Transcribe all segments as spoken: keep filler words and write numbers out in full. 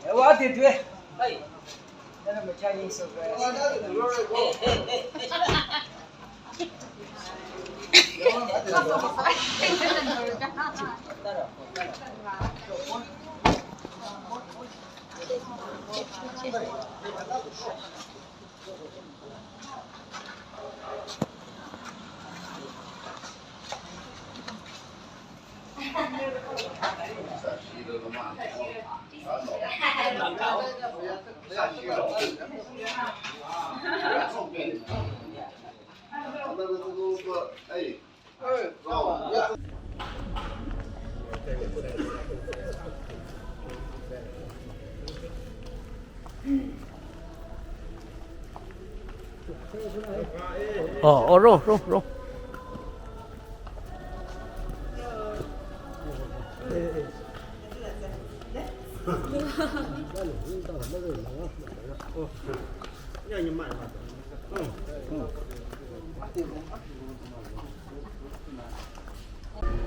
Ewa, ade due. Oh, oh, ro, ro, ro.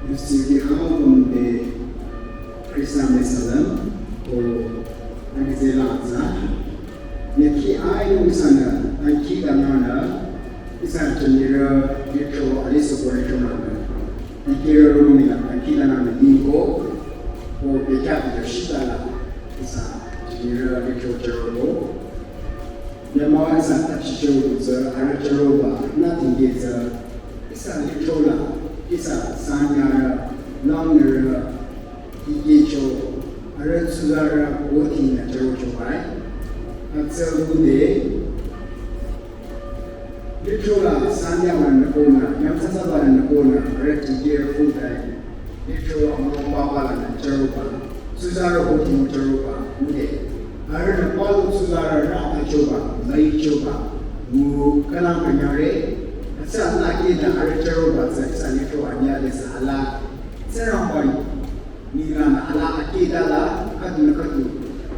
Yusi ki hao pumde Krista me salam ko anizela za. Niki ayo sana anki danana isa chanira yitro aliso ko yitro nana. Niki ro mina anki danana niko ko pekya pekya shitala isa chanira yitro chero. Nyamawa isa tachicho tsü arachero ba na tingeza. Isa lithro la, isa sanyara, langnara, dikecho, arüh tsuzarü, oti na charo chobai. Atsa gude, lithro la, sanya wa na kona, yamsasa wa na kona, arüh dike full time. Lithro amo papa la na charo ba, tsuzarü oti na charo ba, gude. Arühnü palu tsuzarü rata choba, mai choba, mu kanang kanyare, atsa na kida arüh chero ba tsa isa lithro anya de sa ala, tsarang ba nila na ala akida la, kadu na kadu,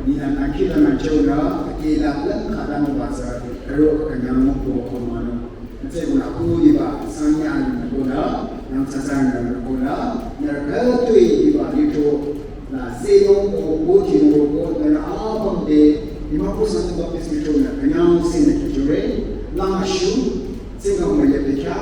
nila na kida na chero na, akida la kada mo ba tsa, aro kanyang mo ko ko mano. Nse kuna kuni ba sanya ni kuna, nang sasa ni kuna, nara katui ba lithro, na zeno ko boti no ko, nara abang de, ima ko sanu ba pes lithro na, kanyang sene kichore, lama shu, singa mo ya pekya,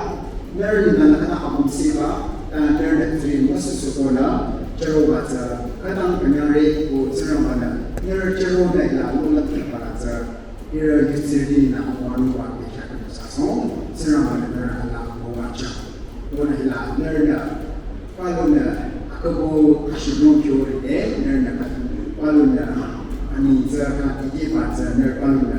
nara ni na kana abang siba, nara na tri mo susu kuna, chero ba tsa, kadang kanyang re ko tsarang ba na, nara chero na ila mo la para tsa. Ira yutsiri na amanu wa pekya kena sasong, sirama na nara ala mawacha. Ona ila nara na, palu na, akabo ashibon kyori de, nara na katu, palu na, ani za ka ide ba za nara palu na,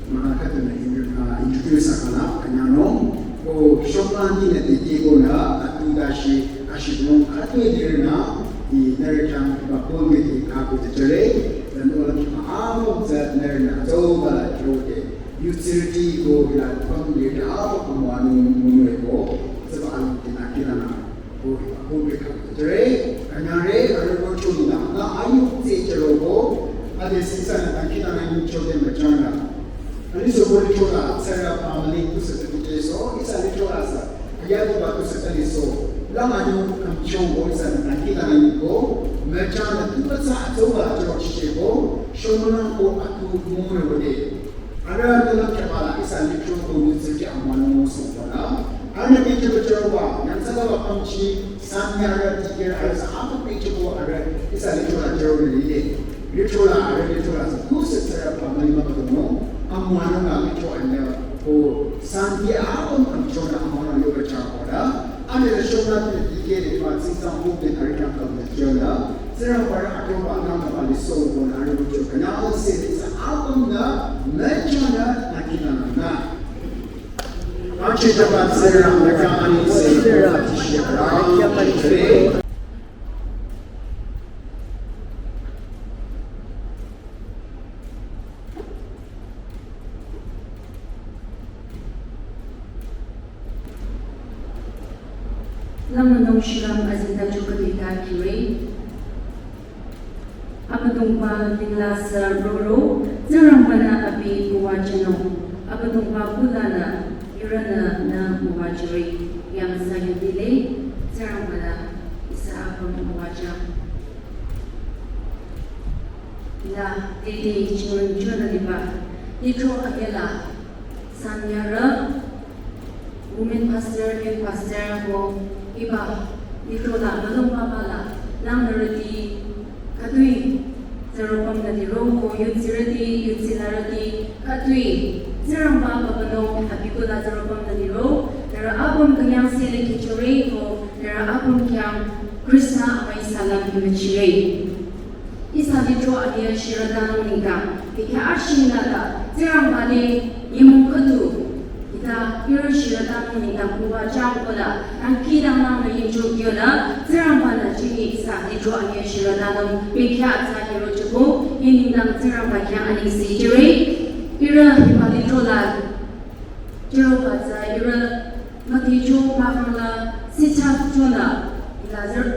maka katu na in-, ah, introduce akala, kanyano, ko shokla ni na ide ko na, atu dashi, ashibon katu ide na, i nara kyang ba pon de ka ko de chale, Zan ola ki ma'amo zan ner na zo bala kyote. Yutsirti ko ila pang le da ko manu munu ko. Zaba alu tina kila na. Ko ko be ka. Tere, kanyare, are ko chuni na. Na ayu tse chero ko. Ade sisa na kila na yu chote machana. Ani so ko chola, sera family tu se te so, isa le chola sa. Aya ko ba tu se te so. La ma yu kam chong ko isa na kila na yu ko. Machana tu ka sa zo ba cho chi ko. Shomuna ko atu muna wade. Ara nuna kebala isa litro ko nutsi ke amano so wala. Ana ke ke chero ba, yang sa ba pamchi, sanya ara tikir ara sa apa ke ke ko ara isa litro la chero ne le. Litro la ara litro la sa ku se tsara pa mali ma ko no. Amano na litro anya ko santi a on kam chona amano yo ba cha ko da. Ane da shona te dike de fa tsi sa hu de kari kam kam de jona. Tsira para ato ba na ma ba le so ko na ru cho kana o se sa album na na jona na kina na na. Ache da ba tsira na ka ani se ko ti shi ra. Lamnung shilam azinda chukadita kire. Abüdongba lingla sa roro, Tsingrangba-nü abi müwajünung. Abüdongba kulanü, ihrünü nü müwajüre, yang sayudile, Tsingrangba-nü ihsa apüm müwajü. La, dede children children liba. Litro akela sanyara women pastor and pastor ko iba litro la malung papa la lang rati katui zero pam na di ro ko yut zirati yut zilarati katui zerang ba ba ba no abikula zero pam na di ro dara abam kanyang sele kichore ko dara abam kyang Krista amai salam imachire. Ihsa litro alia shiratanung nengdang, dikya ashingnada, Tsingrangba le yimung khüdu, ita ira shiratanung nengdang kuwa chang kola, dangkhidangnang na yimchuk yola, Tsingrangba na chini ihsa litro alia shiratanung, bekya atsa hiro chuko, yi nengdang Tsingrangba khyang aningsi jire, ira hiba litro la, Jiro batsa ira mati jo mahang la sita jo la ila zir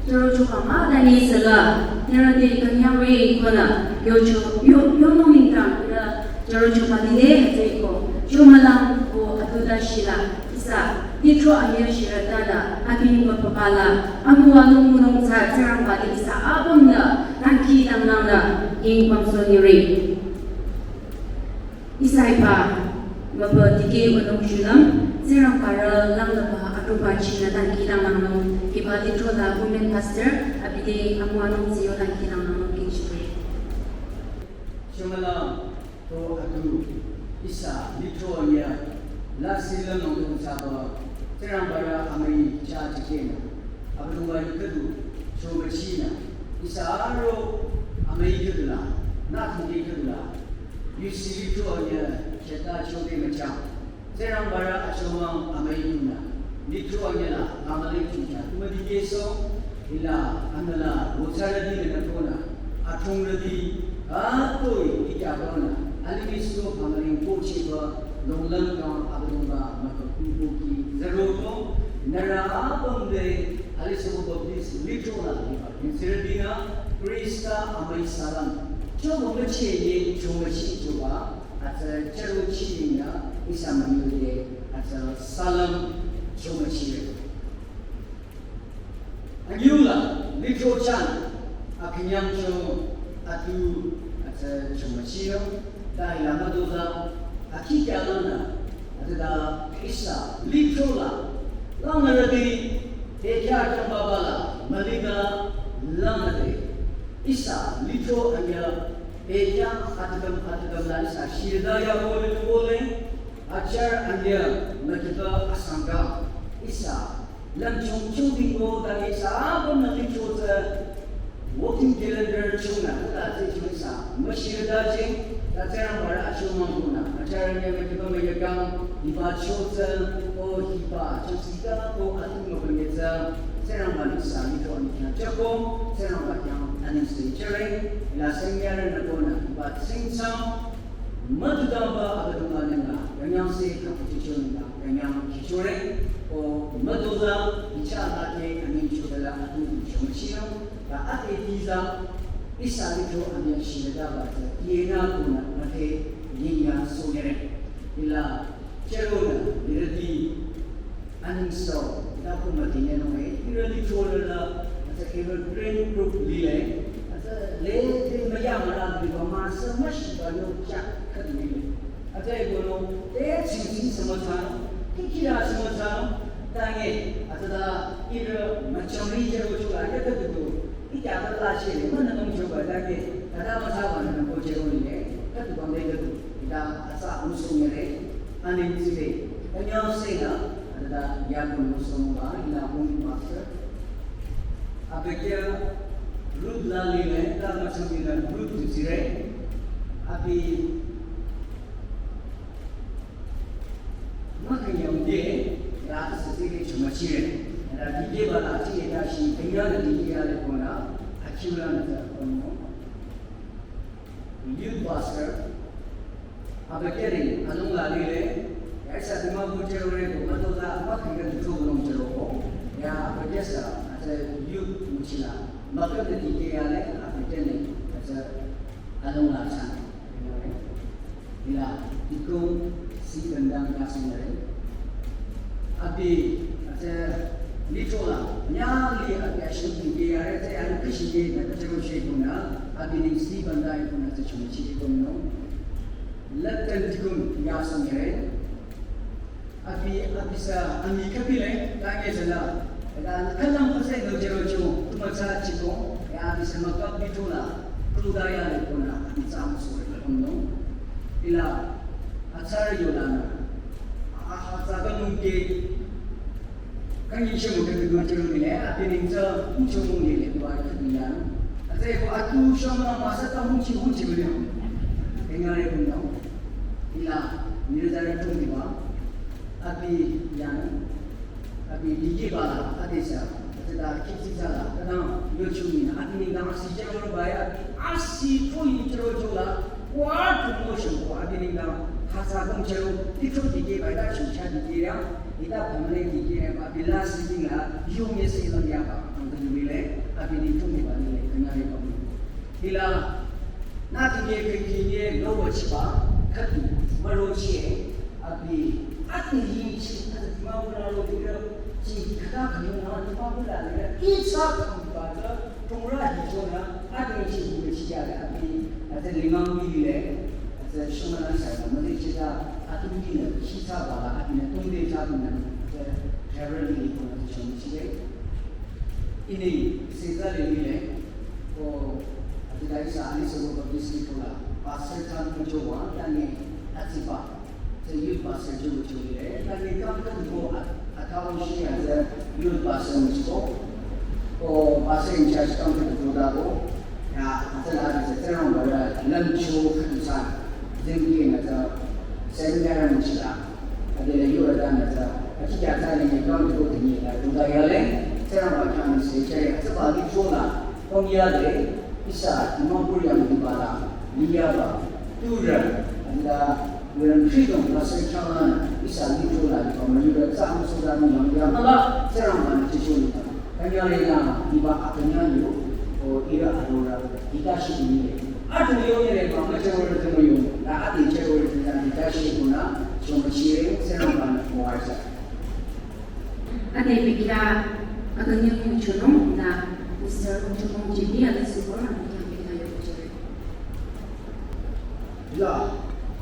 jiro jo kama dani sela nira de kanyang re kona yo jo yo yo no nengdang ira jiro jo mati de hate ko jo malang ko atuda shila ihsa litro alia shiratada abi ma papala amu anu munung tsa Tsingrangba de ihsa abam da dangkhidangnang da ying bangso nire. Ihsa iba mapa dikeh wünung shulüm, Tsingrangba rü langlaba atroba chingnü dangkhidangnangnung, hiba litro la women pastor, abi de amu anung ziyo dangkhidangnangnung kingshire. Shomala, to adu, ihsa litro nya, la sila nung tung saba, Tsingrangba rü amai cha chikena, Abüdongba yu khüdu, shomachina, ihsa aro amai khüdu la, na tung khüdu la, Yusi litro anya cheta chote machang. Tsingrangba rü achomang amai yuna. Litro anya la amale chucha. Tumadi keso ila anala rochara di na kona. Atung radi atoi ikya kona. Alimi so pamaling ko cheba longlang ka Abüdongba makakubo ki zero ko. Nara abamde aliso Baptist litro la liba. Insiradina Krista amai salam. Chomo machi ye chomachi choba. Atsa charo chini ya ihsa manyu de atsa salam chomachire. Anyula litro chan akanyang cho atu atsa chomachire. Da ila madoza akikya lana atsa da ihsa litro la lana radi ekya kambaba la maliga lana de ihsa litro anya Pekya atakam atakam la ihsa shirda ya bole bole. Achar andia nakipa asanga. Ihsa lam chung chung bingo da ihsa abam na litro tsa. Working calendar chung na da tsa chung ihsa. Mashirda jing da tsa bara achung manguna. Achar andia nakipa mayakam. Hiba chotsa, o hiba chosita, o atu mapanyetsa, Tsingrangba nisa nito anikyan chako, Tsingrangba kyang aningse chere, la sengyare na kona, hiba tsingtsang, matudamba abadumba nenga, kanyang se competition nenga, kanyang kichore, o madoza, icha lake, anin chodala, atu chomachino, ba ate tiza, ihsa litro anya shirada ba, yena kona, mate, yinya sonyere. Ila, Cherona, irati, aningso, ita kuma tineno e, irati chorala, ata evergreen group lile, ata le, te maya mara, liba masa, mashi ba yo, chak, kat lile. Ata e bono, te, ching ching sama chano, kikira sama chano, tange, ata da, ira, machamri, chero, chora, ya, kat do, Ita ba la shi le, mana nung choba da ke, kada masa ba na ko chero ni le, katu bang le katu, ita asa unsung le, anin si le, kanya se na, ada ya ko unsung ba, ila un master. Abe kya, Ruth la ni le, ta masa ni la Ruth si le, abi Makanyamde, la sasile chumachire. La dikeba la chile ta shi, kanya la dikeba le kona, akimla na ta kono. Youth pastor, abakere, anung la lile, ya isa dima bu chero re ko, mato ta, makanya tu ko nung chero ko. Ya, abakesa, ata youth muchila, makanya dikeba le, abakere, ata anung la sana. Ila, iko si kendang kasong re. Abi, ate, litro la, nyali abi ashi tingke yare, ate, anu kishi ke, na kachero shi kuna, Abi nengsi bandai kunü tsü chungchi konno. Latan tikun ya sangre. Abi, abi sa, ami kapile, tange zala. Eda, kalam pasai do jero chu, tuma cha chiko, ya abi sa makap bitula, tuda ya le kona, abi sa musore konno. Ila, atsara yolana. A, a, atsa ka mungke, Kang yin shemu kami gong chero nile, abi neng tsü, ung chemu nile, dua kami yan. Atsa eko atu shama masa ta hung chi, hung chi beliu. Engare bung nao. Ila, nire zare tung diba. Abi yan. Abi digi bala, abi sa. Atsa da kipsi zala. Kadang, yo chumi na. Abi neng dang asi chero ba ya. Abi asi pu yin chero chola. Wa tung mo shemu. Abi neng dang. Hasa gong chero. Ito digi ba da chu cha digi ya. Ita pamre ki kire ba bila sibing la yung ye se lam ya ba ang ka yuri le, abi ni tumi ba ni le, kanya le ba ni. Bila, na ti ye ke ki ye lo wa chi ba, ka tu, ma lo chi e, abi, ati yi chi, ati ma wo la lo di re, chi ka ka yung ma ti ma wo la le, i sa ka ba ka, Tongra hi chona, ati ngi chi hu chi ya da, ati, ati limang mi le, ati shuma na sa, ma de chi da, ati mi le, chi sa ba la, ati na tong de cha na, ati, Reverend ni ko na chi chi le. Ini, se za le mi le, ko, ati da isa, ani se ko Baptist ni ko la, pastor cha ko jo wa, ta ni, ati ba. Tsü youth pastor ju ju le, ta ni kam kam ko a, a ta wo shi ya tsü youth pastor ni ko. Ko pastor in charge kam kam ko da ko. Ya, a tsü la tsü tsü rong ba la, lam chu kan sa. Zin ki na tsü seminar ni chi la. A de le yu da na tsü. A chi ya tsü ni kam ko de ni la, du da ya le. Tsü rong ba kan se che ya, tsü ba ni chu la. Kong ya le, isa, Dimapur yang di ba la, ni ya ba, tu ren, anda, ren freedom, pastor chang la, isa, ni tu la, ni kong, ni ren, sa, mu, su, da, ni, yang, ya, ma, la, serang, ma, ni, chi, chu, ni, ta. Kanya le na, ni ba, a, kanya, ni, o, ira, a, ro, ra, ni, ta, shi, ni, le. A, tu, yo, ni, le, ma, ma, che, ro, re, te, mo, yo, na, a, ti, che, ro, re, te, na, ni, ta, shi, ku, na, cho, ma, chi, re, serang, ma, ni, mo, a, cha. Ade bikira akanyang yung chunong na Mister Ongchumong J B ade sukor akanyang bikira yung chunong. La,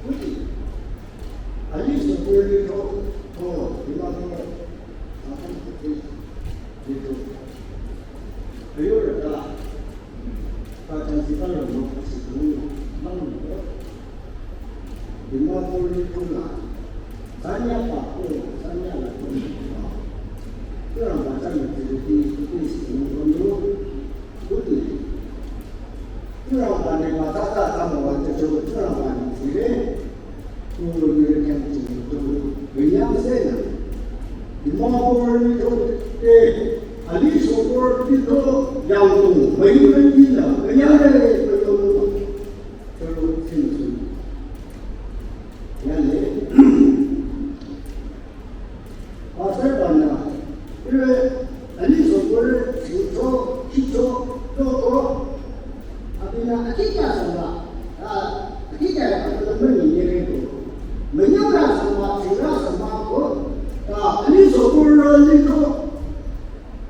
kuti. Ali sukor ni to, to, lima to, satu kuti. Itu. Ayo, dah. Patan sita lo mo kasi tu, mang lo. Dimapur ni tu la. Sanya pa ko, sanya la ko. Tu la ba sanya tu tu tu si mo ko lo. Kuti. Tu la ba ni ba ta ta ta mo wa tu tu la ba ni si le. Ko ni le kan tu tu. William se na. Dimapur ni tu te. Ali sukor ni tu yang tu. Mai ni ni la. William le ko tu. Tero tsinsu. Yale. Pastor bana. Ire, ali sokore, sucho, kicho, toko. Abina, akika sama. Ah, akika ya, abina, mani, yere, ko. Manyara sama, sira sama, ko. Ah, ali sokore, liko.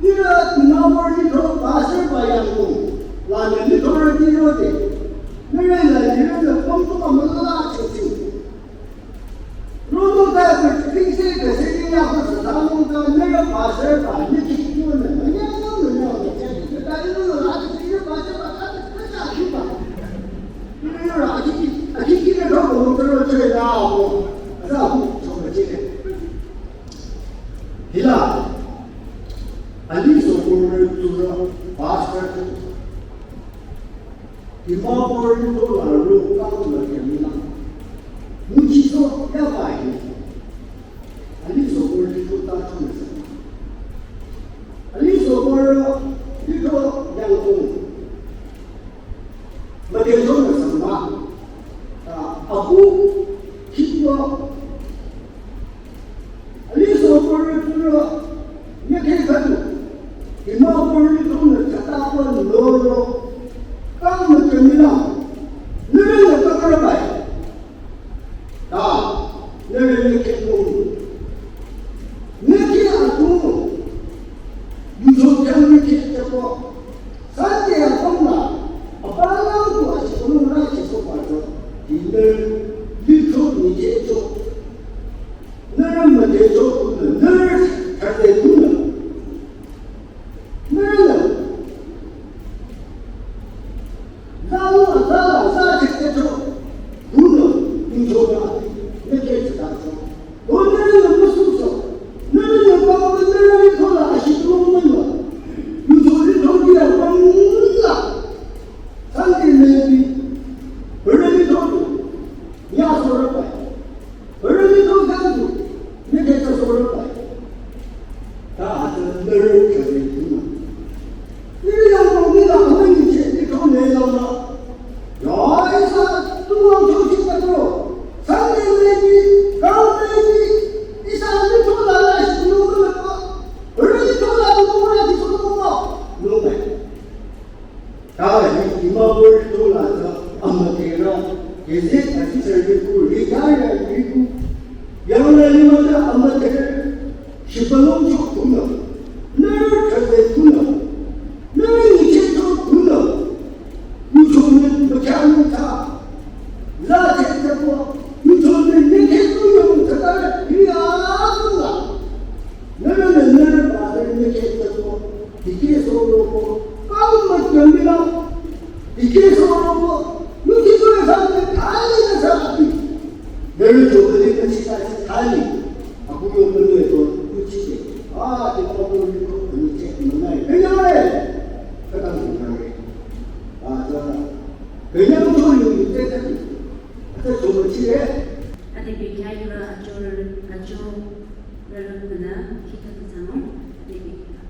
Ira Dimapur ni to pastor ba yang ko. La ni ni to re ti ro de. Mere la ni re la pom to ma la la chu chu. Ro to ta ko ti se ke se ni ya ko sa ta mo ta mere pastor ba ni ki ko ne ma ya no no no ne che ni ta ni no la ti ni pastor ba ta ta ta ki ba. Ni ra ki ki ki ne ro ko to ro che na mo. Za hu cho ma che. Hila, ali sokore tura pastor tu. Dimapur ni to la ro ka tu la ya mina. Muchi so ya ba hi. Ali sokore ni to ta tu na sa. Ali sokore ni to yang ko. Mate to na sa ma. Ah, aku kitwa Ali sokore tura, ye ke katu. Dimapur ni to na chata pa lo lo. Kam na chamila. Nire na kakara bai. Ta, nire na ke ko. Nire ke atu. Yu jo kam nire ke ko. Sante akong la. Apala Nührü lithro nyichehcho, nührü müdhecho, nührü thsade tunü, nührünü zao azala za thsade cho tunü, nyichonü, nüke thsadacho. Ko nührünü müsuso, nührünü baba nührü lithro la ashitro münü, nyicho lithro kira bangla, Sunday maybe, bürü lithro tu, nya sorüpai. Bürü lithro kang tu, nüke thsa sorüpai. Ta hütsü nührü thsade tunü. Nührü yang mong nila amünyi che lithro ne la la. Ya, ihsa tu wang cho shi ta to. Sunday maybe, kang maybe, ihsa lithro la la shi tu la la. Bürü lithro la tu la shi tu la la. No, bai. Ta hi Dimapur lithro la tsü amüdherü, gazette officer liku, retire liku, yanglü limüta amüdherü, shibülung chok tunü, nührü thsade tunü, nührü nyichehcho tunü, nyichonü mükhyanung ta, za thsade ko, nyichonü nyicheh tunü mükhyanung ta, ya tunü. Nührünü nührü bade nyicheh thsako, dikeh soroko, kang mükyamila, dikeh soroko, yuti sore sante thali nü sa api. Nührü chobali nü chita chi thali, aku yo münü to yuti se. Ah, te pa ko ni ko ni che münai. Kanyang le, kadang kanyang le. Ah, za, kanyang to ni te ta. Ate bekhyah yurü ajo, ajo rarü münü khita khita nung, ate bekhyah.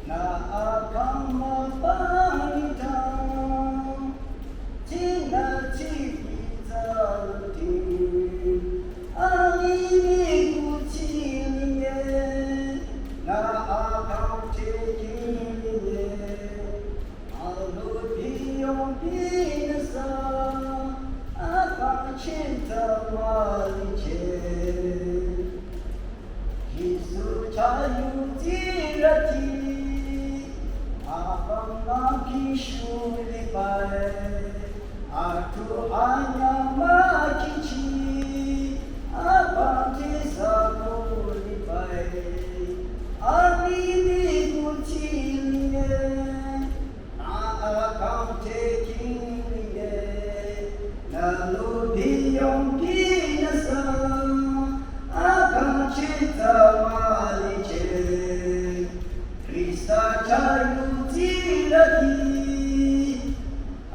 Na akang mapang nitang, tina tiki zaluti, alimi kuchilinge, na akang tekilinge, alubi yong pinasa, akang chinta maliche. Jisu chayu tirati, apam maki shuli pai, atu anya maki chi, apam tisa kuli pai, amini kuchilinge. Na akang tekilinge, na lubi yong pinasa, akang chita maliche. Krista chayu tirati,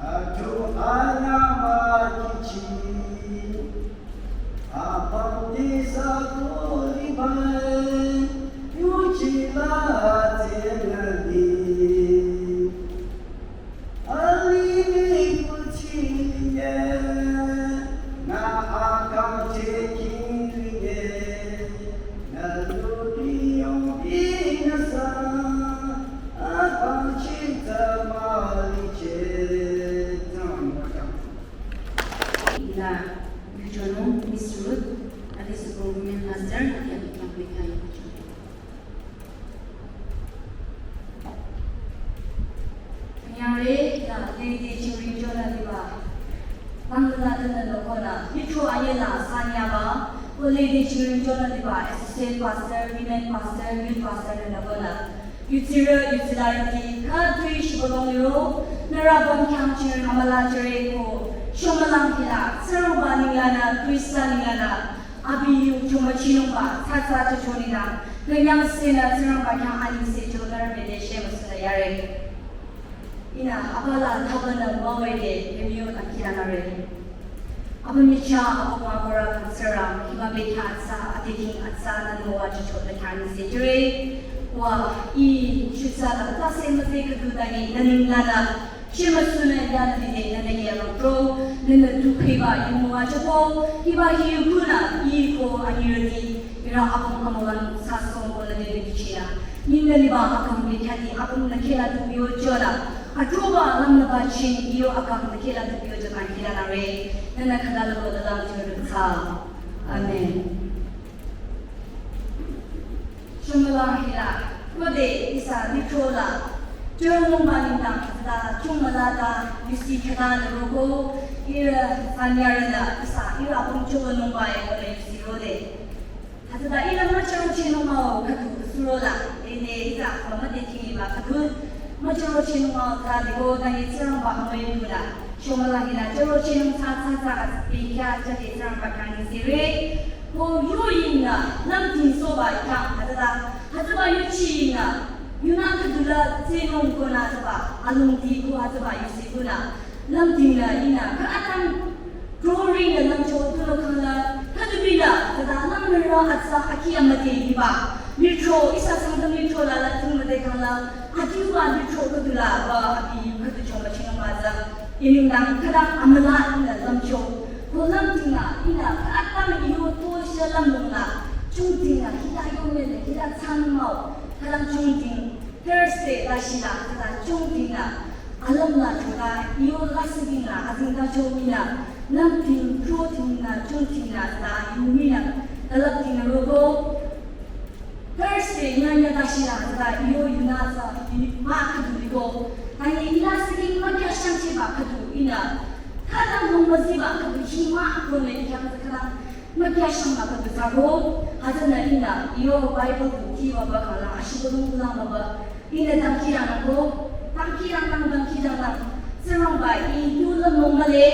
atu anya makichi. Apam tisa kuli bai, yuchi la tenali. Alimi kuchilinge, na akang tekilinge, na lubi yong pinasa, akang chita maliche. Tama. Na, Miss Ruth, adi sü women pastor, adi akang pekha. Nyare la lady children jona diba. Bangla dana lokona, mitro ayela sanyaba, o lady children jona diba, assistant pastor, women pastor, youth pastor na lokona. Yutsirü, yutsilarüti, khatui shibodong liro, nara bom khyang chir amala chire ko, shomalang hila, tsaruba ningana, Krista ningana, abi yu chomachinungba, tsatsa chochonina, nanyang sena tsarangba khyang ani se chonar bede shema sena yare. Ina abala tabana mawede, nemiyo takiranare. Abu micha, abu makora kansara, hiba bekha atsa, ateking atsa, na noa chichot na kani sejere. Wa i shutsa la tase mate kadudani, naning lana. Shema suna yana dide, nana ya rotro, nana dukhiba, yumoa choko, hiba hiyukuna, i ko anirati, ira abu amalan sasong ko na dede kichia. Ninga liba akang bekati, akang na kela dubiyo chola. Atroba lam na bachin iyo akang na kela dubiyo jakan kela na re. Nana kadalo dalam churutsa. Amen. Shumala hila. Kode isa nitrola. Churung mani na kata chumala ta yusi kada na roko. Ira sanyara na isa ira pung chuba nungba e kone yusi rode. Hütsüta ila macharo chenungmao khüdu surola, ene ita khamade thiliba khüdu, macharo chenungmao ta liko tani tsarangba amai kula, shomala hila charo chenung tsa tsa tsa ka pekya chate tsarangba kani sire, ko yoyinga, lamting soba ita, hütsüta, hütsüba yuchiyinga, yuna khüdula tsenung kona tsaba, alungti ko hütsüba yusi kula, lamting la ina, ka atang, Glory na lamcho tulo khangla, kadubila, kada lamra atsa aki amate diba. Mitro, isa sangta mitro la la tung mate khangla, adiwa mitro kadula ba, abi kadu choma chino maza. Ining dang kada amala ina lamcho. Ko lam tinga, ina, atang iyo to shalam nungla. Chung tinga, hila yo mele, hila tsan mau. Kada chung ting. Thursday la shila, kada chung ting la, alam la choda, iyo la sigin la, azing da cho mina, lam ting, pro ting la, chung ting la, kada iyo mina, dalap ting la rogo. Thursday nya nya da shila, kada iyo yuna sa, ma kadu liko. Ani ila sigin ma kya shang chi ba kadu ina. Kada mong ma zi ba kadu hi ma ko ne kya kada. Makyashang la kadu tsako, hütsünü ina, iyo Bible tu ki baba kala, ashibodong kulang baba, ina dangkirang ako, dangkirang nang, dangkirang nang, tsarangba i tu la mongmale,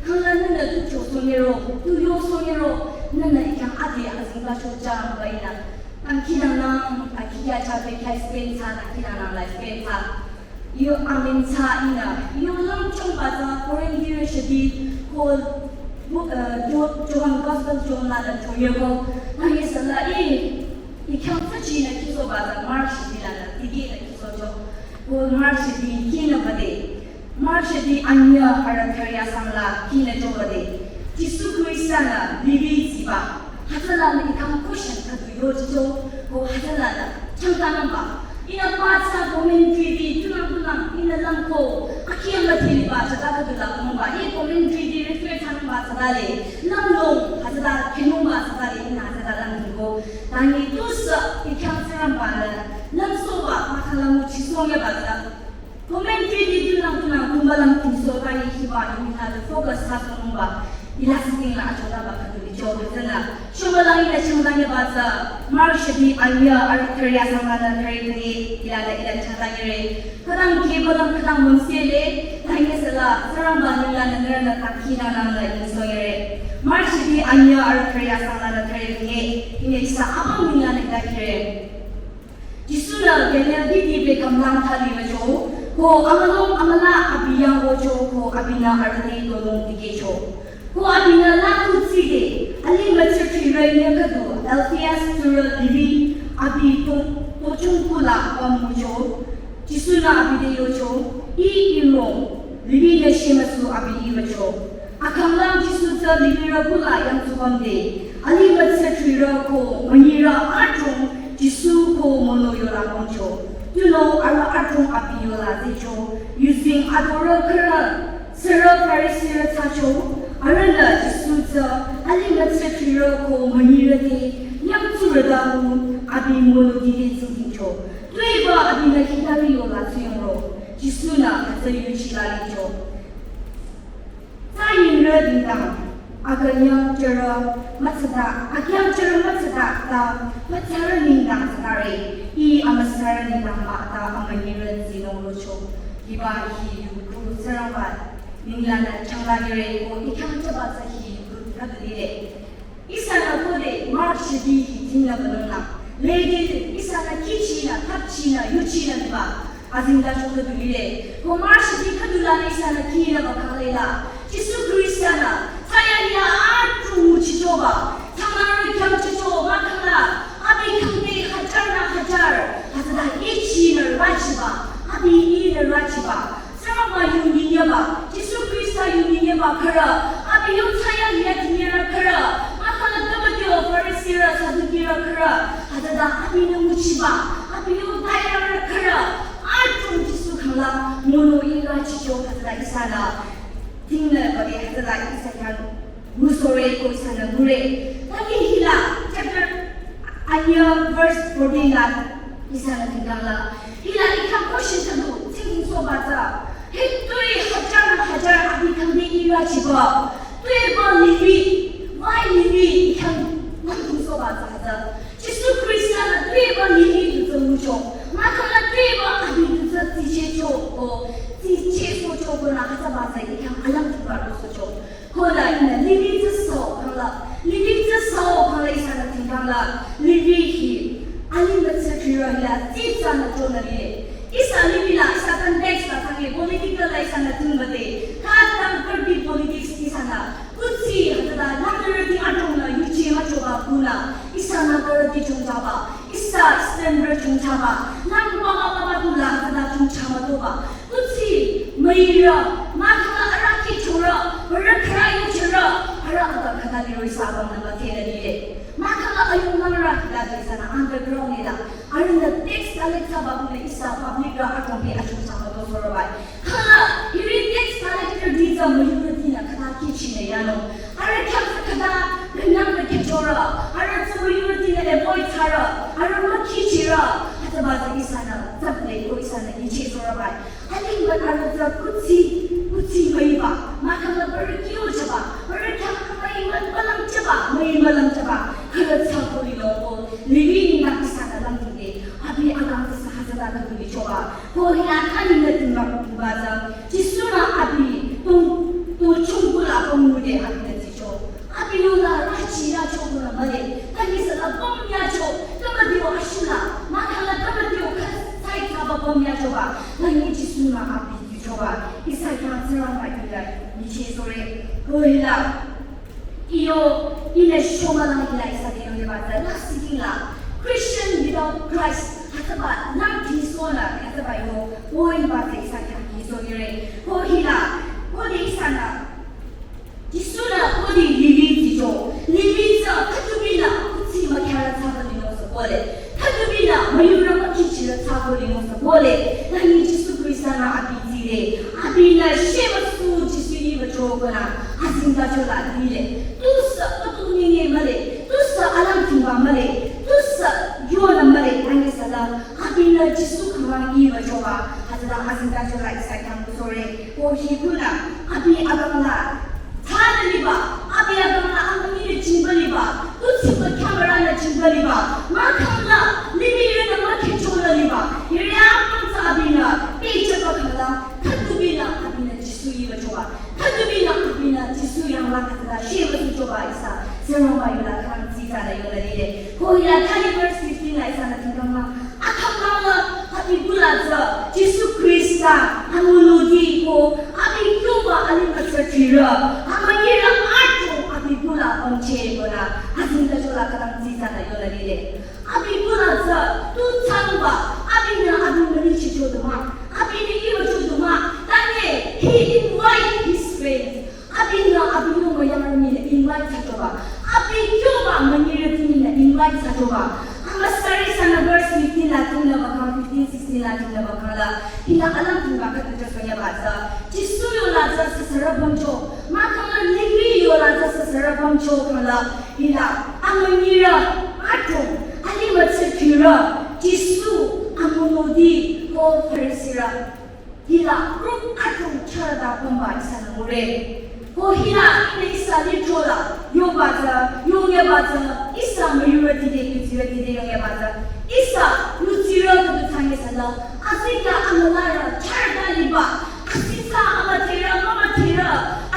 khangla nuna tu cho songero, tu yo songero, nuna ikyang ade azingba cho jang ba ina, dangkirang nang, akiya cha pe kai spend sa, dangkirang nang la spend sa. Iyo amen tsa ina, iyo lam chong ba tsa Korinthi shidi ko bu-, eh, Jo-, Johan Gospel John la da chong yo ko, na ye sa la i, i khyang tsa chi na ki Soba tsü Mark shidi lanü tikehla kisohcho. Ko Mark shidi kinü bade. Mark shidi anyüh arüh thüre asang la kinü chobade. Jisu Khrista-nü Levi tsiba. Hütsülanü I khyang question khüdu yochicho. Ko hütsülanü changtanungba. Ihnü pathsa commentary di tunang tunang ihnü langko. Akhi müthiliba tsüta khüdu la nungba. I commentary di refer thsanungba tsütale. Langnung hütsüta khinungba tsütale ihnü hütsüta langdiko. Tangi tusü I khyang Tsingrangba-nü langsohba mahkhang la nguchisoh yaba tsü. Commentary di tunang tunang tumbalang tingsoh tangi hiba I mii la focus thsasohnungba. Ila sitingla achonaba khüdu licho hütsünü. Shomülang ila shomülang yaba tsü Mark shidi anyüh arüh thüre asang lanü thüre khüi ila la ila chata yere. Khütang kehbalang khütang mümsele, tangi süla Tsingrangba ninglanü nührünü takhinangnang la yingsoh yere. Mark shidi anyüh arüh thüre asang lanü thüre khüi, ihnü ihsa apüm ninglanü takire. Jisu-nü Galil didi bekam lang thali wücho, ko amülung amüla abi yang wücho, ko abinü arüh te tonung tikehcho. Ko abinü laku tside, alih mütsü thrirü nyü khüdu, Alphaeus tsurü Levi, abi to, tochung kula pümwücho. Jisu-nü abi te yocho, Ih ihrong, Levi-nü shemüsu abi I wücho. Akhanglang Jisu tsü Levirü kula yangtsu pümde, alih mütsü thrirü ko münyirü adrong Jisu ko mono yola pümcho. Tunüo arüh adrong abi yola zehcho, yuzeng adorü khürü, sürü Farisirü thsacho, arühnü Jisu tsü alih mütsü thrirü ko münyirü te yangtsurü dang abi mono dide tsingdhingcho. Tuepü abinü hitari yola tsuyongro, Jisu-nü hütsü yuchila licho. Tsayingrü nengdang, akünyang jürü mütsüta, akünyang jürü mütsüta ta, mütsarü nengdang tsütare, Ih amüsarü nengdang mah ta amünyirü tsinung rocho. Hiba hi yuku Tsingrangba ninglanü changla yere ko I khyang chaba tsü hi yuku khüdu lile. Ihsanü khode Mark shidi hi tingnü banungla. Lede ihsanü kihchinü, thapchinü, yuchinü liba. Azingda chokha du lile. Ko Mark shidi khüdu lanü ihsanü kinü bakhalela. Jisu Khrista-nü, thsayahiya adrong nguchichoba. Thsangnürü khyang chicho mahkhang la. Abi khyang te hajar nü hajar. Hütsüta ichinü rachiba. Abi inü rachiba. Tsingrangba yu nyinyeba, Jisu Khrista yu nyinyeba khürü, abi yu thsayahiya tinyerü khürü, mahkhang la tümütio Farisirü Sadukirü khürü, hütsüta abinü nguchiba, abi yu tairarü khürü, adrong Jisu khyang la mono ira chicho hütsüta ihsanü tingnü bade hütsüta ihsa khyang ngusohre ko ihsanü ngure. Tangi hila chapter anyüh verse fourteen la ihsanü tingkangla. Hila I khyang question khüdu tsingdhingsohba tsü. Hi tue hajar nü hajar abi khyang te ira chiba. Tuepü Levi, why Levi I khyang langdhingsohba tsü hütsü. Jisu Khrista-nü tuepü Levi du tsü ngucho. Mahkhang la tuepü abi du tsü tsichehcho ko tsichehsohcho ko nü hütsüba tsü I khyang alangdhingba rosohcho. Kola ihnü Levi tsü sü khangla, Levi tsü sü khangla ihsanü tingkangla, Levi hi alih mütsü thrirü hila tsitsanü chonü lile. Ihsa Levi la, ihsa context la thsange political la ihsanü tingbade, khütang kürbi politics ihsanü, kuthsi hütsüta langnürüti adrongnü yuchi müchoba kunü, ihsanü kürüti chongchaba, ihsa Easternrü chongchaba, lang baba baba kula hütsüta chongcha mütoba, kuthsi, müirü, mahkhang la arahkheh chorü, arüh khürü yuchirü, arüh akang khüta liro ihsa apümnü müdhenü lile. Mahkhang la ayung langrü hila du ihsanü underground lila, arühnü tax collect thsaba kunü ihsa publicrü akang bi achung thsaba to sorobai. Khüla, hiri tax collectorti tsü müyurütinü khüta kihchinü yanung. Arüh khyang khüta, künyangnü kihchorü, arüh tsü müyurütinü avoid thsarü, arüh mükihchirü, hütsüba tsü ihsanü, tsüple ko ihsanü nyicheh sorobai. Alingba arüh tsü kuthsi, kuthsi müiba, mahkhang la bürü kyochaba, bürü khyang müi mü-, mülang chaba, müi mülang chaba, khürü tsü kuli loko, Levi nü ihsanü langdhingde, abi akang tsü hütsüta kuli choba, ko hila khaninü tingba kuba tsü, Jisu-nü abi, to, to chungkula pümngude abinü tsicho. Abi yola rachi yacho kunü mühle, tangi süla püm yacho, tümütio ashila, mahkhang la tümütio khüsai thsaba püm yachoba, tangi Jisu-nü abi tsichoba, ihsa khyang Tsingrangba kila, nyicheh sore, ko hila, iyo, ihnü shomülang hila ihsa te yoneba tsü, lasih kila, Christian without Christ. Hütsüba nang tisohnü, hütsüba yo, o hiba tsü ihsa khyang tisohnyire. Ko hila, ko de ihsanü, Jisu-nü ko de lili ticho, lili tsü, khütubinü, kuthsi mükyarü thsako linung sü kole. Khütubinü, müyurü mükhichirü thsako linung sü kole. Tangi Jisu Khrista-nü abi tsire. Abinü shemüsu Jisu iba chokonü, azingdachola lile. Tusü, kutu ninge mühle. Tusü alang tingba mühle, tusü yonü mühle, tangi sala, abinü Jisu khamang iba choba, hütsüla azingdachola ihsa khyang kusore, ko hikunü, abi akangla, thsada liba, abi akangla, amünyi nü jingba liba, kuthsi mükyarünü jingba liba, mahkhangla, limirenü mükhichola liba, yirya kangsa abinü, pehjüba khangla, khütubinü, abinü Jisu iba choba. Khütubinü abinü Jisu yanglang hütsüla shemüsu choba ihsa, Tsingrangba yula kang tsitsanü yonü lile. Ko hila thali verse fifteen la ihsanü tingkangla. Akhamangla abi kula tsü, Jisu Khrista, amunudi ko, abi kyoba alimüsa tirü, amünyirü ato abi kula pangche kona, azingdachola kang tsitsanü yonü lile. Abi kula tsü, tu thsangba, abinü abi mülichicho duma, abinü ibacho duma, tangi, he invite his friends. Abinü abi yo müyamünyinü invite thsachoba. Abi kyoba münyirütinü invite thsachoba. Ama sari sana verse fifteen la tingnü bakang, fifteen, sixteen la tingnü bakang la. Hila alang tingba khüta thsasohnyaba tsü. Jisu yola tsü süsürü pümcho. Mahkhang la lili yola tsü süsürü pümcho khala. Hila amünyirü ato. Alimüsa tirü. Jisu amunudi ko Farisirü. Hila group ato charüda pümba ihsanü ngure. Ko hila ihnü ihsa lichola, yoba tsü, yongyaba tsü, ihsa müyurütide, yutsirütide yongyaba tsü, ihsa yutsirü kudu thsange sala, azikya amülarü charüda liba, asitsa amütirü, mümütirü,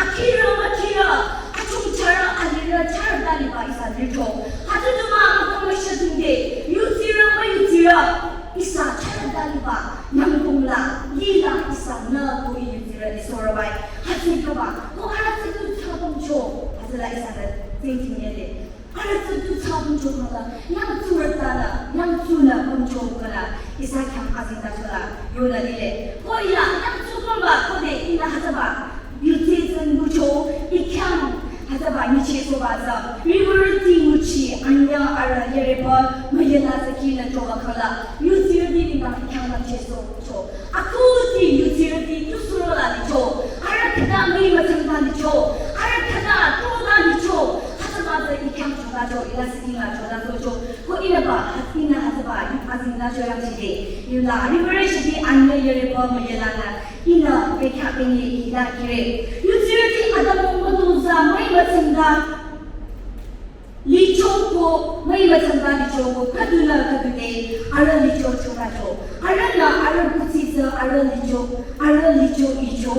akhirü, mükhirü, achungcharü, alirü charüda liba ihsa licho. Hütsü duma amüka müshatingde, yutsirü, müyutsirü, ihsa charüda liba, nyangdongla, lila ihsa nü ko i yutsirü lisohrübai. Hütsü kaba, ko arüh tsü tu thsa pümcho, hütsüla ihsanü tsingdhing yele. Arüh tsü tu thsa pümcho khala, nyangtsurü tanü, nyangtsunü pümcho khala, ihsa khyang azingdachola, yonü lile. Ko ila, nyangtsu pümba, ko de, ila hütsüba, yutsi tsü ngucho, i khyang, hütsüba nyichehsohba tsü, riwürüti nguchi, anyüh arüh yereba, müyela tsü kinü choba khala, yutsirüti nengdang i khyang nü chehsoh, cho. Akhuti yutsirüti tu surola licho, arüh khüta müi mütsangba licho, arüh khüta toda licho, hütsüba tsü i khyang chola cho, ila sikinü chola sohcho, ko inüba, hütsükinü hütsüba, yu azingdacho yangchide, yula, riwürü shidi anyüh yereba müyelanü, ihnü bekhyah benye ila kire. Yutsirüti adamung mütozah müi mütsangba licho ko, müi mütsangba licho ko, khüdunü khüdude, arüh licho chotacho. Arühnü arüh kuthsi tsü arüh licho, arüh licho icho.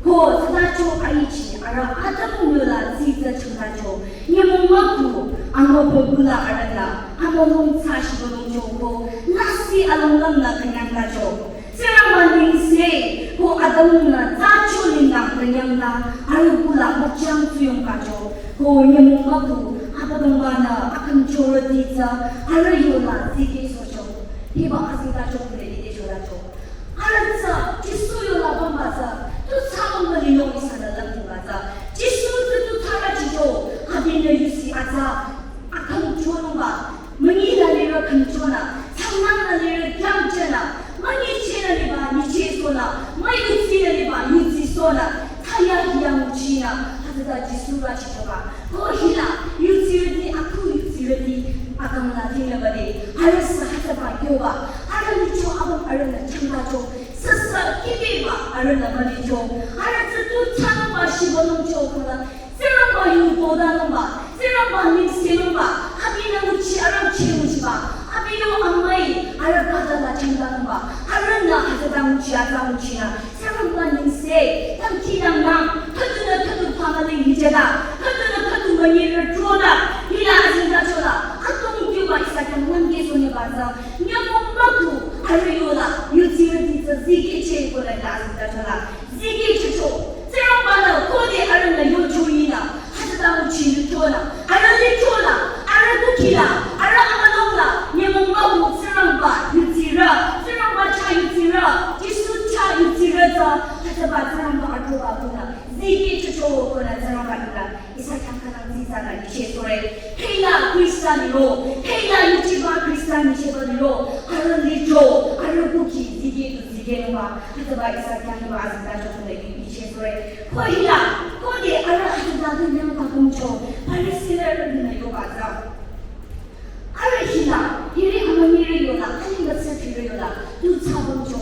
Ko, tsütacho aichi, arüh adamung yola tsitsa chotacho. Nyümong mükhu, amübükuh la arühnü, amülung thsa shibülung cho ko, lasih alonglangnü künyangtacho. Tsingrangba nengse, ko adamnü, thsacho nengdang künyangla, arüh kula müchang tsuyongkacho, ko nyümong mükhu, Abüdongbanü, akhümchorüti tsü, arüh yola, zikehsohcho. Hiba azingdacho kule lide cholacho. Arüh tsü, Jisu yola pümba tsü, tu thsa pümba linung ihsanü langdongba tsü. Jisu tsü tu thsarü chicho, abinü yusi atsa, akhümchonungba, münyi la lirü khümchonü, thsangnyang la lirü kyangchenü, münyichehnü liba nyichehsohnü, müyutsinü liba yutsisohnü, thsayahiya nguchinü, hütsüta Jisu la chichoba. Ko hila, yutsirüti, akhu yutsirüti, akangla tinglabade, arüh sü hütsüba yoba, arüh licho apüm arühnü changtacho, süsü kibeba arühnü mülicho, arüh tsü tu thsanungba shibülungcho khala, Tsingrangba yu todanungba, Tsingrangba nengsenungba, abinü nguchi arangcheh nguchiba, abi yo amüi, arüh khütala changdanungba, arühnü hütsüta nguchi atsa nguchinü, Tsingrangba nengse, dangkhidangnang, khüdunü khüdu phamüling hijeda, khüdunü khüdu münyirü troda, hila azingdachola, atong kyuba ihsa khyang langkehsohnyeba tsü, nyümong mükhu, arüh yola, yutsirüti tsü zikehcheh kola hila azingdachola, zikehchehcho, Tsingrangbanü khode arühnü yocho inü, hütsüta nguchi lichonü, arüh lichola, arüh kukhila, arüh amülungla, nyümong mükhu, Tsingrangba Tsingrangba yutsirü, Tsingrangba chah yutsirü, Jisu chah yutsirü tsü, hütsüba Tsingrangba atroba kunü, zikeh chocho kunü Tsingrangba ila, ihsa khyang khütang zizanü ichehsohre. Hila Khrista liro, hila yuchiba Khrista nyichehba liro, arüh licho, arüh kukhi, zikeh du zikehnungba, hütsüba ihsa khyang hiba azingda chokunü ichehsohre. Ko hila, khode arüh azingda du nyang kakumcho, Farisirü nü yoba tsü. Arüh hila, hiri amünyirü yola, alimüsü thirü yola, tu thsabongcho.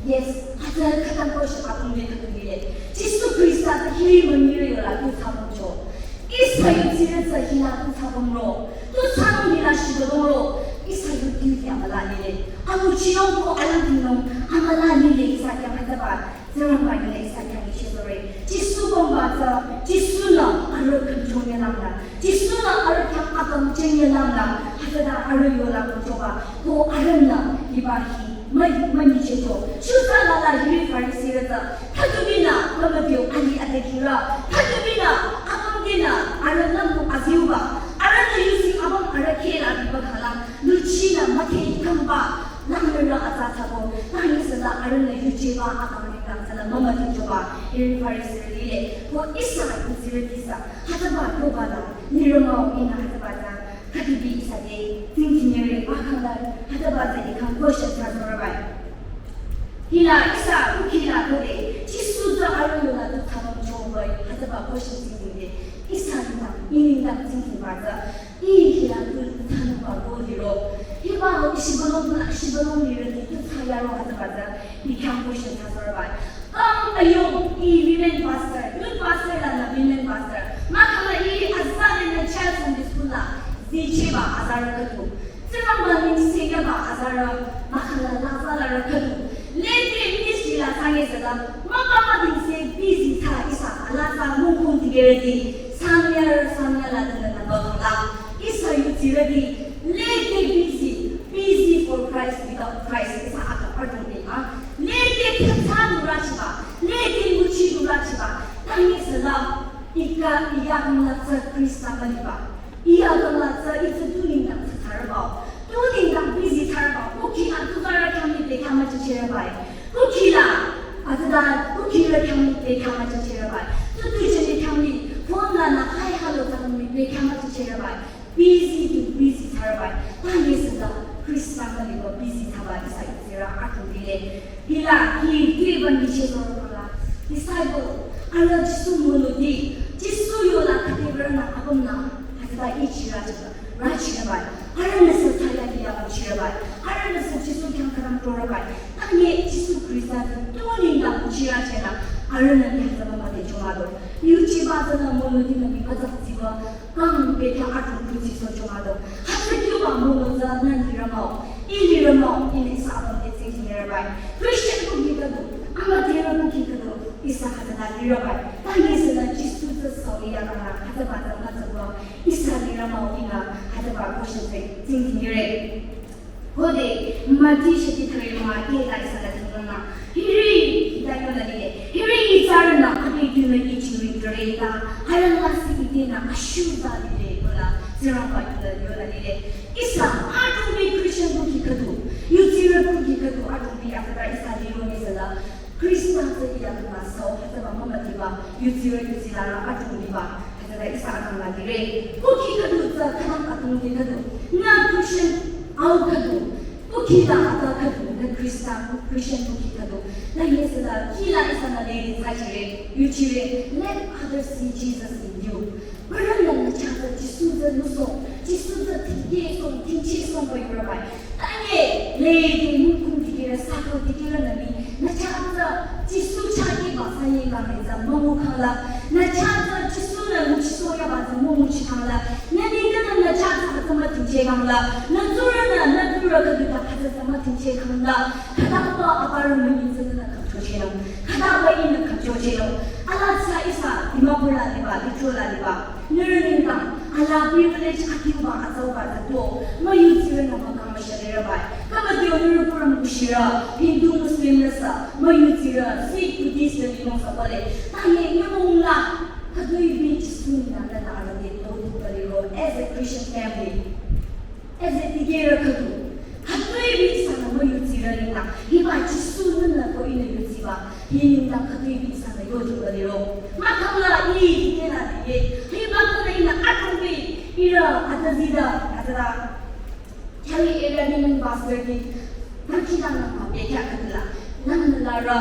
Yes, hütsü khütang ko shi apüm de khütang de. Jisu Khrista ta hiri amünyirü yola, tu thsabongcho. Ihsa yutsirü tsü hila tu thsabongro. Tu thsanung hila shibongro. Ihsa yuti amüla lile. Amüchinung ko alang tinung amüla lile ihsa khyang hütsüba. Tsingrangba yunü ihsa khyang ichehsohre. Jisu kongba tsü, Jisu-nü arüh khümchonye langla. Jisu-nü arüh khyang akang chenye langla. Hütsüta arüh yola khümchoba. Ko arühnü hiba hi, mü, münyichehcho. Shusa lala hiri Farisirü tsü. Khüdubinü, mümüdiu ali ade khirü. Khüdubinü, akang dinü, arüh lambu aziuba. Arühnü yusi abang arüh khela biba khala. Luchinü müthehkangba. Langnürü atsa thsabo, tangi süla arühnü yuchiba akang nengdang süla mümüthehchoba, hiri Farisirü lile, ko ihsa yutsirü tisa, hütsüba yoba la, nirü mah-o ihnü hütsüba tsü, khüdibi ihsa te, tsingdhingre, bakhala, hütsüba tsü ih khyang question thsasohre bai. Hila ihsa, kukhi la khode, Jisu tsü arüh yola tu thsabongcho bai, hütsüba question tsingdhingre, ihsa nengdang, ih nengdang tsingdhingba tsü, Ih hila tu thsanungba ko liro. Hiba ro ishibalong la ishibalong lirüti tu thsayaro hütsüba tsü. Ih khyang question thsasohre bai. Kang ayung ih women pastor, youth pastor lanü women pastor. Mahkhang la ih azarünü child Sunday school la zichehba azarü khüdu. Tsingrangba nengsekehba azarü, mahkhang la lazalarü khüdu. Lede ministry la thsange süla, mama madingse busy thsa ihsa, ala tsü mungkung dikehrüti, sanyarü sanyala dünü nüba khala. Ihsa yutsirüti, lede busy, busy for Christ, without Christ, ihsa aka pardon de, ah. Lede thsa nurachiba, lede muchi nurachiba, tangi süla, ika iya kangla tsü Khrista müliba. Iya kangla tsü itsü tu nengdang tsü thsarübao. Tu nengdang busy thsarübao. Kukhi la tu zarü khyang mi bekhyah müchehchehre bai. Kukhi la, azada, kukhi la khyang mi bekhyah müchehchehre bai. Tu tu jeni khyang mi, phone lanü hai halo khyang mi bekhyah müchehchehre bai. Busy tu busy thsarü bai. Tangi süla Khrista müliba busy thsaba ihsa yutsirü akhung lile. Hila, hi, hi, ban biche zoro kala. Disciple, arüh Jisu mono di, Jisu yola khüde bürünü apümnü, hütsüta ichirü chiba, rüchirü bai. Arühnü sü thsaya diya rüchirü bai. Arühnü sü Jisu khyang khürang torü bai. Tangi Jisu Khrista di, tu nengdang uchirü chenü, arühnü hütsüba müdhecho mah-o. Yuchiba tsünü mono dinü mi kazak ziba, kang bekhyah atung kuthsi sohcho mah-o. Hütsü kyoba mono tsü nü lirü mah-o. Ih lirü mah-o, ihnü ihsa apüm te tsingdhingre bai. Christian kukhi khüdu, amüdherü kukhi khüdu, ihsa hütsüta lirü bai. Tangi süla Jisu tsü sauli ya kala, hütsüba tsü mütsüba, ihsa lirü mah-o ihnü, hütsüba question tsü tsingdhingre. Khode, Mati shati thüre mah-o, ih la ihsa la thüre mah-o. Hiri, hita yola lile. Hiri itsarünü, abi tunü ichiri thüre ta, arüh lasih itenü, ashuta lile, kola, Tsingrangba yola, yola lile. Ihsa, atung bi Christian kukhi khüdu, yutsirü kukhi khüdu, atung bi after ihsa lirü mi süla, Khrista tsü iya kangla sü-o, hütsüba mümüdheba, yutsirü yutsila atung biba, hütsüta ihsa akang la lire. Kukhi khüdu tsü khütang atung di khüdu. Nü Christian au khüdu. Kukhi la ata khüdu, nü Khrista, Christian kukhi khüdu. Nü yesüla, kih la ihsanü lede thsachire, yuchire, let others see Jesus in you. Bürünü nü chah tsü Jisu tsü nusoh, Jisu tsü tikehsoh, tingchehsoh ba yurü bai. Tangi, lede mungkung dikehrü, sako dikehrünü mi, nü chah tsü Jisu chah iba saye kangre tsü müngu kangla, nü chah tsü Jisu-nü nguchisoh yaba tsü münguchi kangla, nü nengdang nü chah tsü hütsü mütingcheh kangla, nü tsurünü, nü tsurü khüdu ta hütsü tsü mütingcheh kangla, khütaba aparü münyi tsünü khümchochehnung, khütaba ihnü khümchochehnung, ala tsü ihsa Dimapur la liba, Dikhu la liba. Nührü nengdang, ala privilege akingba atsauba tsü to, müyutsirünü mükang müshalirü bai. Khüma teo nührü pürüm kushirü, Hindu Muslim nüsü, müyutsirü, Sikh Buddhist nü linung sa bale. Tangi nyümong la, khütoi bi Jisu nü nü nü arüh te to tu baliro, as a Christian family. As a dikehrü khüdu. Khütoi bi Hiba Jisu nünü ko ihnü yutsiba, hi nengdang khütoi bi ihsanü yochoba liro. Mahkhang la ih dikehla dikeh, hiba ko ihnü adrong bi, ihrü atazida, atada. Khyang area nengdang pastor ki, baki nang nang ma bekya khütula, nang nü la ra,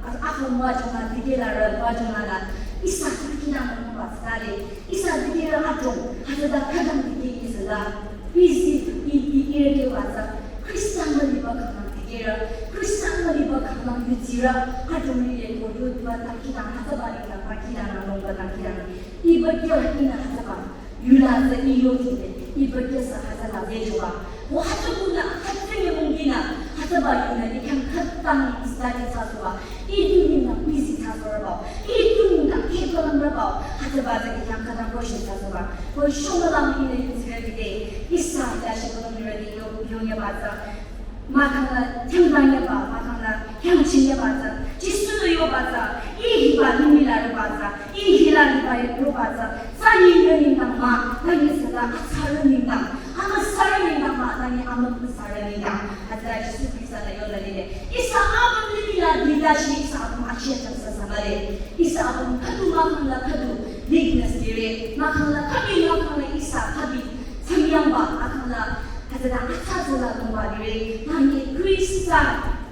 a, akhang wa jong la, dikehla ra, wa jong la la, ihsa baki nang nang ma sale, ihsa dikehla adrong, atada khütang dikeh ihsa la. Isi, i, i, ireke batsü, Khrista müliba khanglang dikehre, Khrista müliba khanglang yutsire, adrong lile ko yutba tangkilang, hütsüba lila, bakila, nalongba tangkilang. Iba kyo ihnü hütsüba, yula tsü i yochube, iba kyo sü hütsüla zechoba. Ko hütsü kula, hütsü nyümong dinü, hütsüba yunü, i khyang khütang study thsasoba. Ih tu nengdang busy thsasorübao. Ih tu nengdang kehbalangrübao. Hütsüba tsü ih khyang khütang question thsasoba. Ko shomülang ihnü yutsire dide. Ihsa hila shibülung yuredi yo, yo yabatsü. Mahkhang la khyangdang yaba, mahkhang la khyangching yabatsü. Jisu nü yobatsü. Ih hiba limih la robatsü. Ih hila liba robatsü. Sü ihrü nengdang mah, tangi süla atsarü nengdang, amüsarü nengdang mah, tangi amüsarü nengdang. Hütsüla Jisu Khrista la yola lile. Ihsa apüm limih la dila shi ihsa apüm achi achang sü sü male. Ihsa apüm khüdu mahkhang la khüdu weakness lire. Mahkhang la khübi mahkhang la ihsa khübi tsamyangba mahkhang la hütsüla atsa tsüla longba lire. Tangi Khrista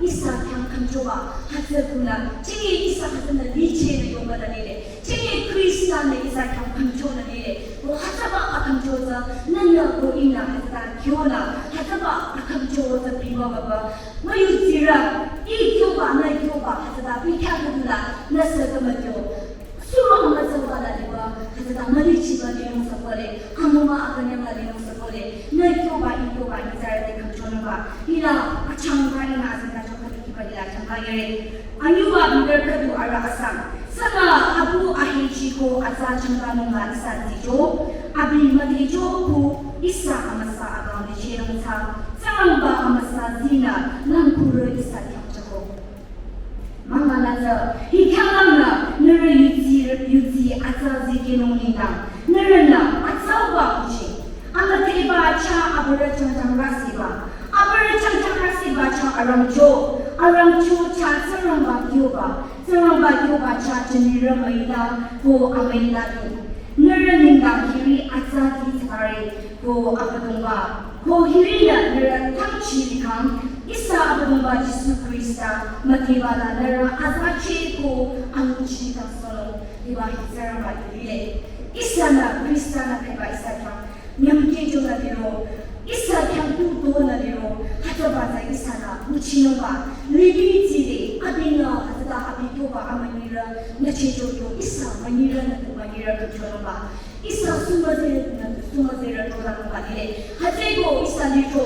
ihsa khyang khümchoba hütsü kula. Chingi ihsa hütsünü lichenü yoba la lile. Chingi Khrista nü ihsa khyang khümchonü lile. Ko hütsüba akhümcho tsü, nünü ko ihnü hütsüta kyonü, hütsüba akhümcho tsü biba baba. Müyutsire, ih kyoba, nü kyoba, hütsüta bikya kudula, nü sü kümütyo. Suro mütsüba la liba, hütsüta mülichiba linung sü kole, amüma akünyang la linung sü kole, nü kyoba, ih kyoba, ih tsare te khümchonüba. Hila, achangba ihnü hütsüta chokha dikiba hila achangba yere. Anyüba bibir khüdu arüh asang. Sünü apu ahechi ko atsa changkanung la ihsa ticho. Abi müticho ko ihsa amüsa akang lichenung tsü. Tsingrangba amüsa zinü nang kurü ihsa tiang chako. Mangala tsü, hi khyanglangnü nührü yutsi, yutsi atsa zikehnung nengdang. Nührünü atsauba kuchi. Amüdheba chah abürü changchang rasiba. Abürü changchang rasiba chah arangcho. Arangcho chah Tsingrangba kyoba. Tsingrangba kyoba chah jünirü müila ko amüila du. Nührü nengdang hiri atsa di tsare ko Abüdongba. Ko hiri la nührü tangchi likhang. Ihsa Abüdongba Jisu Khrista müdheba la nührü atsa che ko anguchi kangsohnung. Hiba hi Tsingrangba yulile. Ihsanü Khrista nü kheba ihsa khyang nyümkeh chonü liro, ihsa khyang tu tonü liro, hütsüba tsü ihsanü nguchinungba, limih tsire, abinü, hütsüta abi kyoba amünyirü, nü checho kyo, ihsa münyirü nü tu münyirü khümchonungba, ihsa sumüzirü nü tu sumüzirü tolanungba lile, hütsüeko ihsa liro,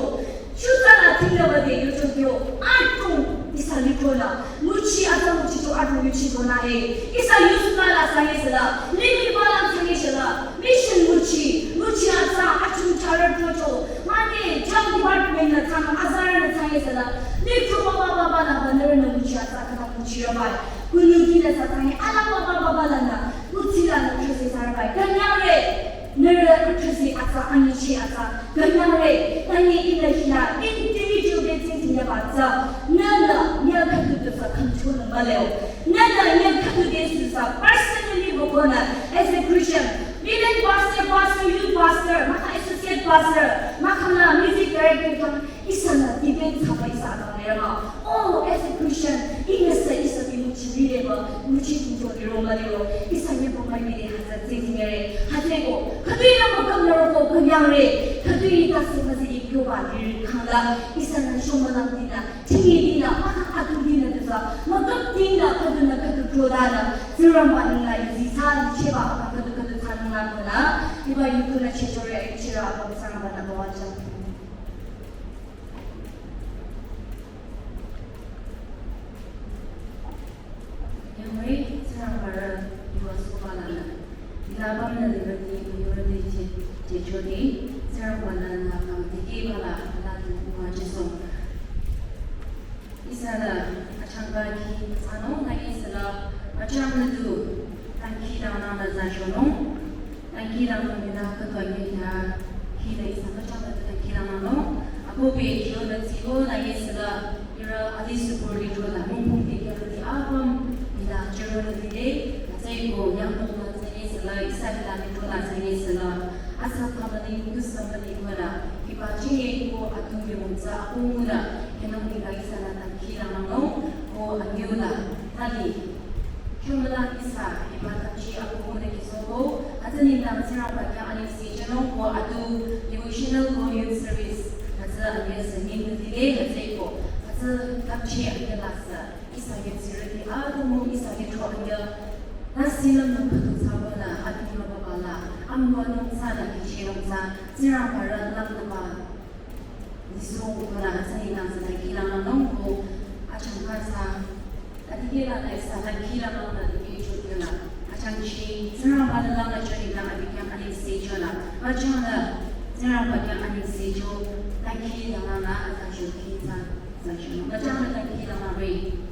Shutsa la tinga bade yucho kyo, atung ihsa likhonü, nguchi atsa nguchicho atung yuchi kona he. Ihsa yusma la sangye sela, limih ba la sangye sela, mission nguchi, nguchi atsa atung charü tocho, mane, jam department la tsang, azarü la sangye sela, likho baba baba la banere na nguchi atsa kata nguchi rabai, kunuki la sa sangye, ala baba baba la na, nguchi la na trese sarabai, kanyare. Nührü atrüsi atsa, anyichi atsa, künyangre, tangi ihnü hila, individual dancing tingyaba tsü, nünü, nyü khüdu du sa khümchonü müleo. Nünü, nyü khüdu de su sa, personally bokonü, as a Christian, women pastor, pastor, youth pastor, mahkhang associate pastor, mahkhang la music director, ihsanü debate thsaba ihsa akang lerama. Oh, as a Christian, ihnü sü ihsa bi nguchi lireba, nguchi tingcho liro müliro, ihsa nyebo mümide hütsü tsingdhingre. Hütsüeko, khüdu ihnü mükam nührü ko künyangre, khüdu ihnü sü müzi ikyoba liri khangla, ihsanü shomülang dinü, tingi dinü, mahkhang atu dinü dusa, mükam dinü, khüdunü khüdu kyodanü, Tsingrangba ninglang yuzi thsa, licheba akang khüdu khüdu thsanung la konü, hiba yukhunü chechore, ichira akang Tsingrangba nü bawacha. Yangre, Tsingrangba rü, yuva soba lanü. Ila bam nü liba ti, yuva ti che, che chode, Tsingrangba lanü, kam tike bala, ala tu kuma jesong. Ihsa la, achangba ki, sano, na ihsa la, achang nü du, tangki dang nü na za shonung. Tangki dang nü na, katwa nyi na, ki na ihsa, achang nü du, tangki dang nü no. Ako be, kyo na tiko, na ihsa la, ira Adi süpürü lithro la mungpung te kya rüti apüm ila chero rüti de, atsai ko yang tong la tsai sela, ihsa ila lithro la tsai sela, asa pamali, kusa mali ko la, iba chinge ko atu ye mungsa apung la, kenong iba ihsa la tangki la mangong, ko anyu la, tali, Khyümla ihsa, iba tangki apung la kisoko, atsai nengdang Tsingrangba kya anengse jünung ko atu devotional ko youth service, atsai anya singing nütide, atsai ko, atsai tangki anya la sa, ihsa youth service ni atu mo ihsa lithro anya, na sinam nung patu tsabo la, atu nung baba la, amwa nung sa la kiche nung sa, Tsingrangba rang nang naba, Nisung ko la atsai nengdang sa la kila ma nung ko, achang ka sa, Adikeh la ihsa la kila mangla dikeh chokela. Achangchi, Tsingrangba la lama chari la adikeh anengse chola. Machang la, Tsingrangba kya anengse cho, la kila mangla ata choki ta, ta cho. Machang la kila mangre.